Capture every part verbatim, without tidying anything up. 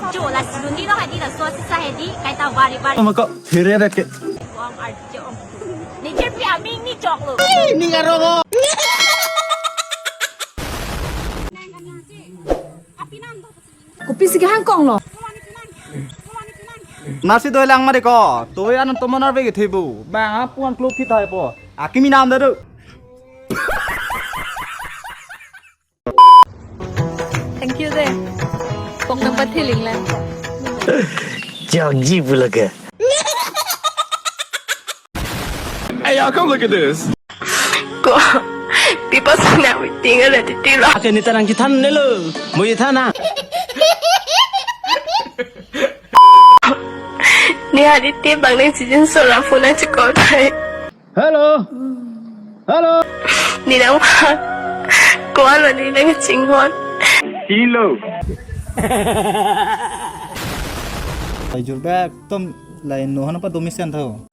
Cho la silun ni lo hadi la so sisa hadi kaita bari bari. Mako, here reke. Ong arjo ong. Ni jerpi aming ni choklo. Ni karo ko. Kopi si kehang konglo. Nasi doi lang mari ko. Toi an tomon arve kethibu. Bang apuan klop kita po. Akimi nam dadu. Thank you de. Pok nang pathiling lang. Jogji pu lake. Hey, y'all, come look at this. Ko, people sana meeting ada di tilo. Ake ni tarang kithan nelo. Mo ye thana. Ni hari ti bang ni season sola phone achi call thai. Hello. Hello. Ni nang ko alo ni nang chinghon. Silo. Ai jur bek tom lain no hana pa domi sen tho.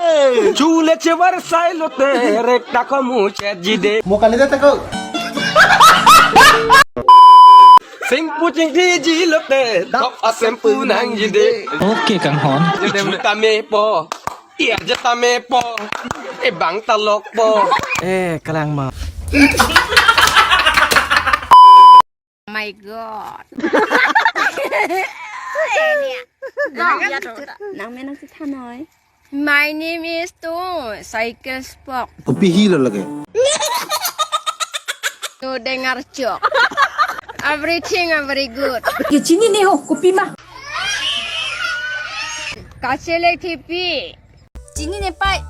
Chule chevar sai lote rek ta ko mu chet jide. Mo kali de ta ko. Sing puching di ji lote. Dok asem pu nang jide. Okay, kanghon. Ju tame po. Iya, jetame po. Eh, bang talok po. Eh, kalang ma. My God. Nang me nang si thanoi. My name is Tu Cycle Spock. Kopi hilo lake. Tu dengar chok. Everything are very good. Ye chini ne ho, kopi ma. Kachele thipi. Chini ne pai.